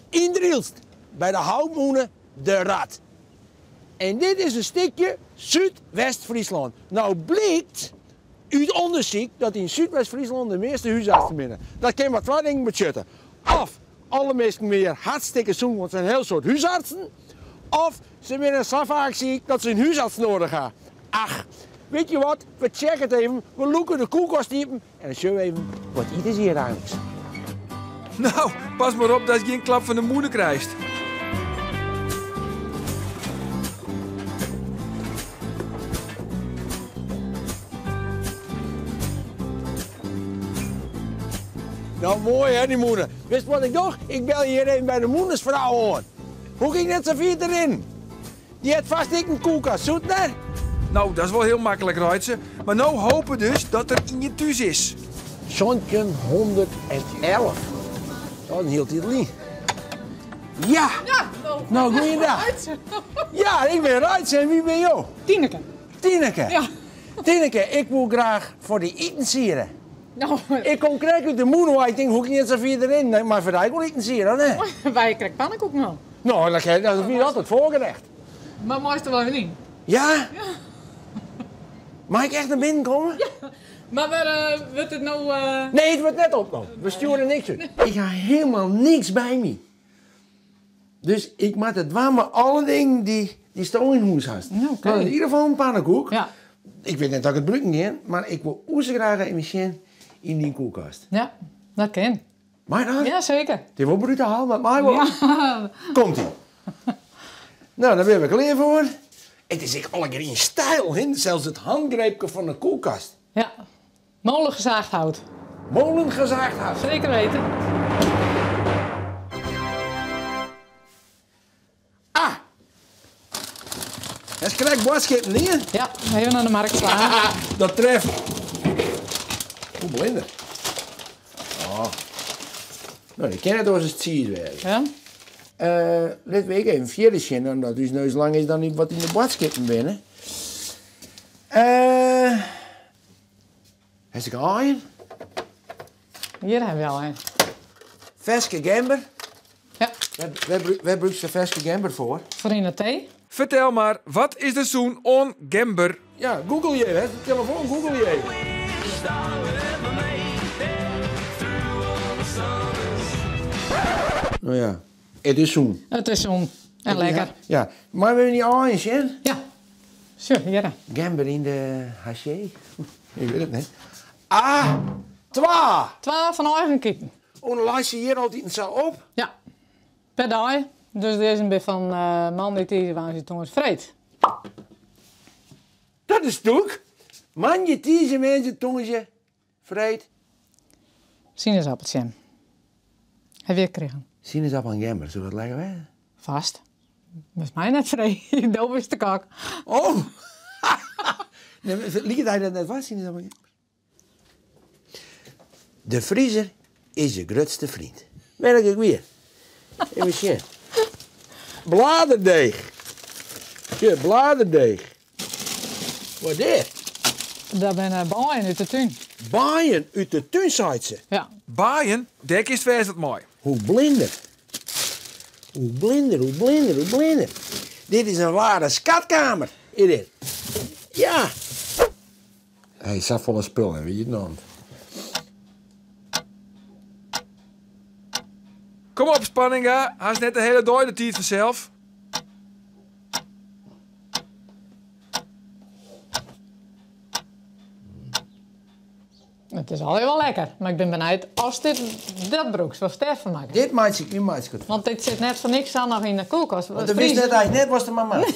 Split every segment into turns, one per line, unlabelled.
Yn Drylts, by de Houtmûne De Rat. En dit is in stikje Súdwest-Fryslân. No blykt út ûndersyk dat yn Súdwest-Fryslân de measte húsartsen binne. Dat kin mar twa dingen betsjutte. Of alle minsken binne hjir hartstikke sûn, want se ha in hiel soad húsartsen. Of se binne sa faak siik dat se in húsarts noadich ha. Ach, witte je wat, we tsjekke it even, we lûke de koelkast iepen en dan sjogge we even wat ite se hjir eins.
No, pas mar op datst gjin klap fan de mûne krijst.
No, moai hè, dy mûne. Witst wat ik doch? Ik belje hjir even by de mûnersfrou oan. Hoech ik net sa fier te rinnen. Dy hat fast ek in koelkast, soe it net?
No, dat is wol hiel maklik, Reitse. Mar no hope dus dat der ien thús is.
1711. Dat is in hiel tiid lyn. Ja! No, goeiedag. Ja, ik bin Reitse en wie binne jo?
Tineke.
Tineke?
Ja.
Tineke, ik woe graach foar dy itensiede.
No.
Ik kom krekt út de mûne wei, ik tink, hoech ik net sa fier te rinnen, mar foar dy wol itensiede, of net?
Wy krekt pannekoeken al.
No, dat wie altyd it foargerecht.
Mar meist der wol even yn?
Ja?
Ja.
Mei ik echt nei binnen komme?
Ja. Mar wêr wurdt it no?
Nee, it wurdt net opnommen. We stjoere niks út. Ik ha hielendal niks by my. Dus ik moat it dwaan mei alle dingen dy'tsto yn hûs hast.
Oké.
Yn ieder gefal in pannekoek.
Ja.
Ik wit net oft ik it brûken gean, mar ik wol oerse graach even sjen yn dyn koelkast.
Ja, dat kin.
Mei dat?
Ja, seker.
It is wol brutaal, mar it mei wol.
Ja.
Komt-ie. No, dan binne we klear foar. It is ek allegear yn styl, hin? Sels it handgreepke fan de koelkast.
Ja, molengezaagd hout.
Molengezaagd hout.
Zeker weten.
Ah! Dat is krekt boadskippen dien.
Ja, even nei de markt slaan.
Dat treft. Oeh, blinder. Oh. No, dy kin net oars as tsiis wêze.
Ja.
Litte we ek even fierder sjen, omdat ús neus lang is dan wat yn de boadskippen binne. Hast ek aaien?
Hjir hawwe we aaien.
Ferske gember.
Ja.
Wêr brûkst de ferske gember foar?
Foar yn de tee.
Fertel mar, wat is der sûn oan gember?
Ja, googelje even, hè. De telefoan googelje even. No ja, it is sûn.
It is sûn en lekker.
Ja, meie we dy aaien sjen?
Ja. Sjoch, hjirre.
Gember yn de haché? Ik wit it net. Ah, twa!
Twa fan eigen kiken.
Oh, dan leist se hjir altiten sa op?
Ja, per dei. Dus dizze binne fan moandei, tiisdei, woansdei, tongersdei, freed.
Dat is tûk. Moandei, tiisdei, woansdei, tongersdei, freed.
Sinaasappeltsjem. Ha wy ek krigen.
Sinaasappel en gember, soe dat lekker wêze?
Fast. Moatst my net freegje, do bist de kok.
Oh! Nee, liket dy dat net wat, sinaasappel en gember? De friezer is je grutste vriend. Merk ik wier. Even sjen. Bladerdeeg. Sjoch, bladerdeeg. Wat dit?
Dat binne baaien út de tún.
Baaien út de tún, seit se.
Ja.
Baaien? Dêr kinst fêst wat mei.
Hoe blinder. Hoe blinder, hoe blinder, hoe blinder. Dit is in ware skatkamer, is dit. Ja. Hy is safolle spul en wie it noch.
Kom op Spanninga, hast net de hiele dei de tiid fansels.
It is allegear wol lekker, mar ik bin benijd ast dit dat brûkst, watst dêrfan makkest.
Dit meitsje ik, dit meitsje ik.
Want dit sit net foar niks sa noch yn de koelkast.
Want do witst net eigentlik net watst der mei moatst.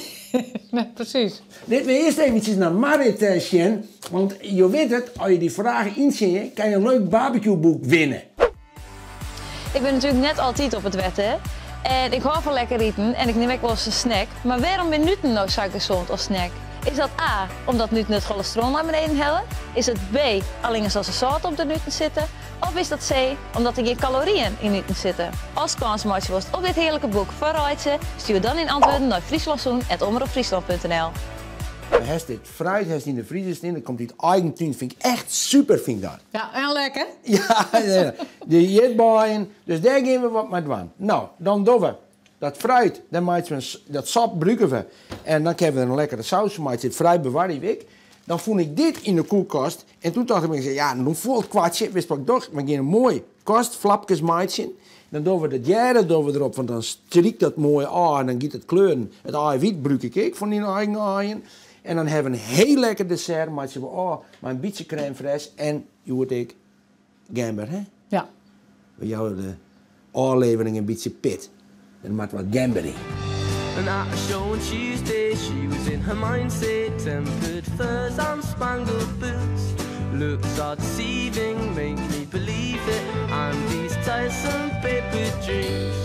Nee, presys.
Litte we earst eventsjes nei Marrit sjen, want jo witte it, as je dy fraach yntsjinje, kinne je in leuk barbecueboek winne.
Ik bin natuerlik net altyd op it wetter en ik hâld fan lekker iten en ik nim ek wolris in snack. Mar wêrom binne nuten no sa gesond as snack? Is dat A, omdat nuten it golesterol nei beneden helle? Is it B, allinne as der sâlt op de nuten sitte? Of is dat C, omdat der gjin kaloryen yn nuten sitte? Ast kâns meitsje wolst op dit hearlike boek foar Reitse, stjoer dan dyn antwurden nei fryslânsûn@omropfryslan.nl.
Hast dit fruit hast yn de friezer stean, dat komt út eigen tún, vind ik echt super, vind ik dat.
Ja, en lekker.
Ja, de ierdbeien, dus dêr gean we wat mei dwaan. No, dan dogge we dat fruit, dan meitsje we dat sop brûke we en dan kinne we der in lekkere saus fan meitsje. It fruit bewarje we ek. Dan fûn ik dit yn de koelkast en toen tocht ik, ja, no fol kwartsje, witst wat ik doch? We gean in moai kastflapkes meitsjen. Dan dogge we de jaren dogge we derop, want dan strykt dat moai ôf en dan giet it kleuren. It aaiwyt brûk ik ek fan dyn eigen aaien. En dan hawwe we in hiel lekker dessert, meitsje we ôf mei in bytsje crème fraîche en hjoed ek gember, hè?
Ja.
We jouwe de ôflevering in bytsje pit. Der moat wat gember yn.
And at a show on Tuesday, she was in her mindset, tempered furs and spangled boots. Looks are deceiving, make me believe it. And these tiresome paper dreams.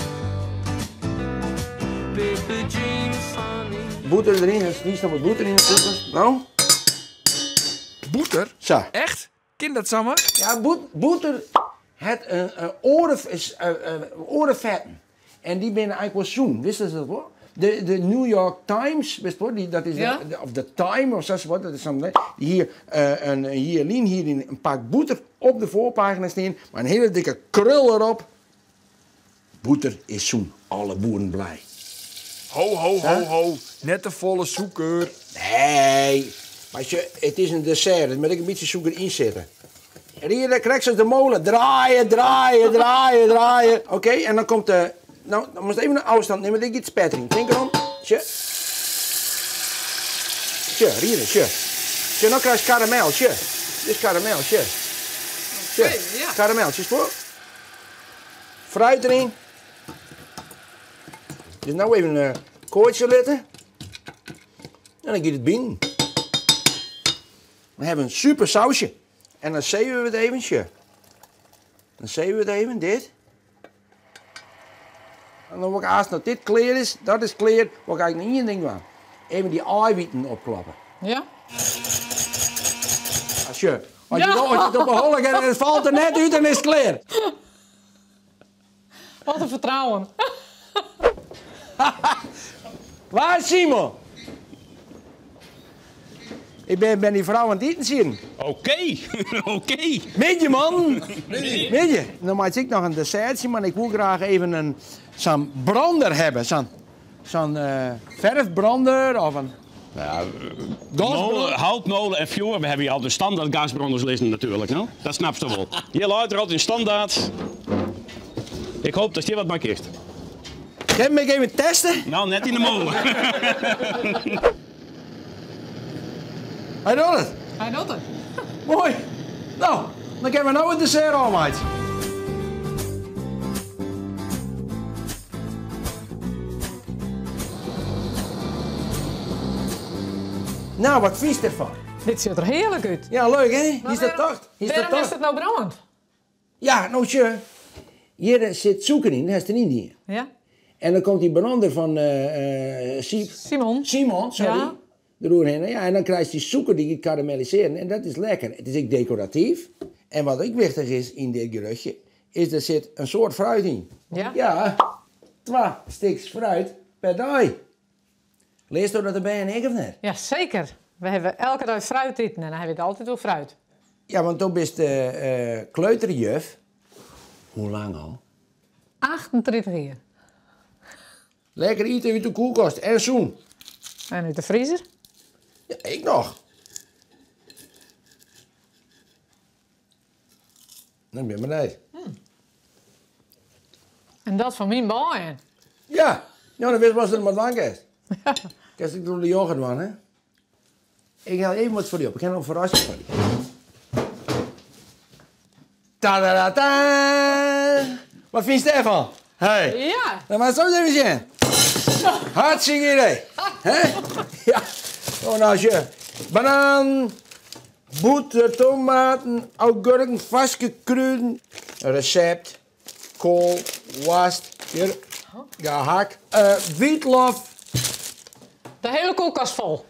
Paper dreams, honey.
Bûter deryn, hast liefst noch wat bûter yn de koelkast? No?
Bûter?
Sa.
Echt? Kin dat samar?
Ja, bûter hat in oare, oare fetten. En dy binne eigentlik wol sûn, wist dat wol? De New York Times, wist wol, dy, dat is
Ja.
de, of de Time of sa wat, dat is sa'n, dy hie in jier lyn hie dy in pak bûter op de foarpagina stean, mei in hiele dikke krul erop. Bûter is sûn, alle boeren blij.
Ho, ho, ho, ho, net te folle sûker.
Nee, mar sjoch, it is in dessert, der moat ek in bytsje sûker yn sitte. Riede, krekt sa as de molen. Draaie, draaie, draaie, draaie. Oké, en dan komt de... No, dan moatst even in ôfstân nimme, dit giet spetterjen. Tink erom. Sjoch. Sjoch, riede, sjoch. Sjoch, no krijst karamel, sjoch. Dit is karamel, sjoch. Sjoch,
ja.
karamel, sjochst wol? Fruit deryn. Dus no even in koaitsje litte. En dan giet it binen. We hawwe in super sausje. En dan zeven we it even, sjoch. Dan zeven we it even, dit. En dan wol ik aanst dat dit klear is, dat is klear, wol ik eigentlik noch ien ding dwaan. Even dy aaiwiten opklappe.
Ja.
Ah, sjoch, as je
Ja.
as je it op 'e holle gean en it falt der net út, dan is it klear.
Wat in fertrouwen.
Waar is Simon? Ik ben dy frou oan it iten sjen.
Oké, oké.
Middei, man. Middei. Dan meitsje ik noch in dessertsje, mar ik woe graach even in sa'n brander hawwe. Sa'n sa'n ferfbrander of in
Ja,
gasbrander.
molen, houtmolen en fjoer. We hawwe hjir altyd standaard gasbranders lizzen natuerlik, no? Dat snapst wol. Hjir leit der altyd in standaard. Ik hoopje datst hjir wat mei kinst.
Kin ik even teste?
No, net yn de molen.
Hy docht it.
Hy docht it.
Moai. No, dan kinne we no it dessert ôfmeitsje. No, wat fynst derfan?
Dit sjocht der hearlik út.
Ja, leuk hè?
Maar
Is dat tocht? Is dat
wêrom is
tocht?
it no brând?
Ja, no sjoch. Hjir sit sûker yn, hast deryn dien.
Ja.
En dan komt dy brander fan Siep.
Simon.
Simon, sorry.
Ja.
Deroerhinne. Ja, en dan krijst dy sûker dy giet karamellisearjen en dat is lekker. It is ek dekoratyf. En wat ek wichtich is yn dit gerjochtje, is der sit in soad fruit yn.
Ja?
Ja, twa stiks fruit per dei. Learsto dat de bern ek of net?
Ja, seker. We hawwe elke dei fruit iten en dan hawwe we it altyd oer fruit.
Ja, want do bist kleuterjuf. Hoe lang al?
38 jier.
Lekker iten út de koelkast en sûn.
En út de friezer?
Ja, ik noch. Ik bin benijd.
En dat fan myn bern.
Ja, no, dan witst watst der mei dwaan kinst. Kinst ek troch de yoghurt dwaan, hè? Ik helje even wat foar dy op. Ik ha noch in ferrassing foar dy. Ta-da-da-da! Wat fynst dêrfan? Hey.
Ja.
Dan moatst ris even sjen. Hartstikke idee. Hè? Ja. Oh, no, sjoch. Banaan, bûter, tomaten, augurken, farske krûden. Resept, koal, woarst, hjir, gehakt, wytlof.
De hiele koelkast fol.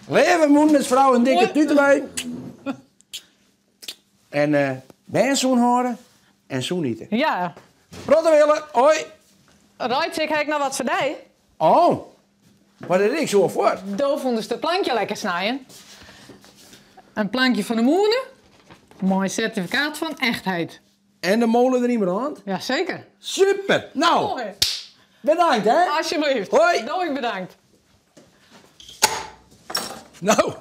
Leave mûndersfrou in dikke tút derby. En bern sûn hâlde en sûn ite.
Ja.
Protte wille, hoi.
Reitse, ik ha ek noch wat foar dy.
Oh. Maar dat ik zo voor.
Do fûnest it plankje lekker snijen. In plankje fan de mûne. Mei sertifikaat fan echtheid.
En de molen erin brand?
Jazeker.
Super. Nou,
Mooi.
bedankt hè.
Alsjeblieft.
Hoi.
Doei, bedankt.
Nou,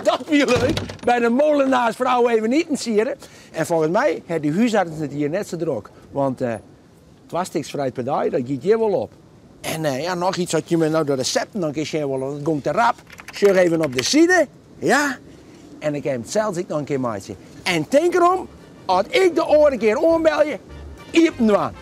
dat wie leuk. Bij de molenaarsvrouw even niet sieren. En volgens mij heeft die huisarts het hier net zo druk. Want het was per dag, dat gaat hier wel op. En ja, nog iets wat je me nou de recepten dan kun je wel, dat komt te rap. Sjeur even op de zijde, ja. En ik heb het zelfs ik nog een keer maatje. En denk erom, als ik de oren keer ombel je, iepen dwaan.